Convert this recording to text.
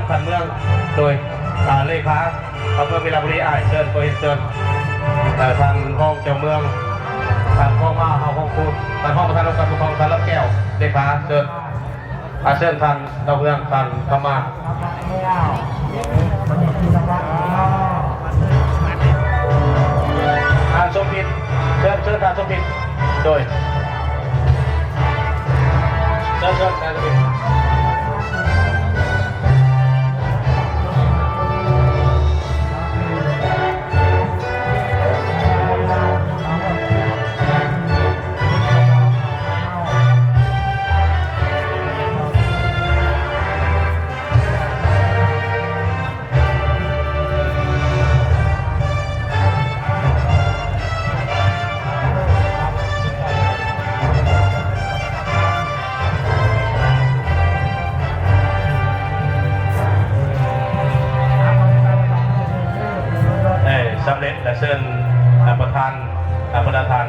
ທ່ານເມືອງ ໂດຍ ອ່າ ເລຂາເຈົ້າເມືອງວິລະບູລີ ອ້າຍ ເຊີນ ຂໍຮຽນເຊີນ ເອີ ທ່ານຮອງເຈົ້າເມືອງ ທ່ານຮອງມາເຮົາ ຮອງຄູນ ທ່ານຮອງປະທານອົງການປົກຄອງ ທ່ານລຳແກ້ວ ເລຂາ ເຊີນ ອາ ເຊີນທ່ານເຈົ້າເມືອງ ທ່ານຄຳມາ ທ່ານສົມພິດ ເຊີນ ເຊີນທ່ານສົມພິດ ໂດຍ ເຊີນ ເຊີນທ່ານສົມພິດ. ເອີ ສຳເລັດ ແລະ ເຊີນ ອາ ປະທານ ອາ ບັນດາທ່ານ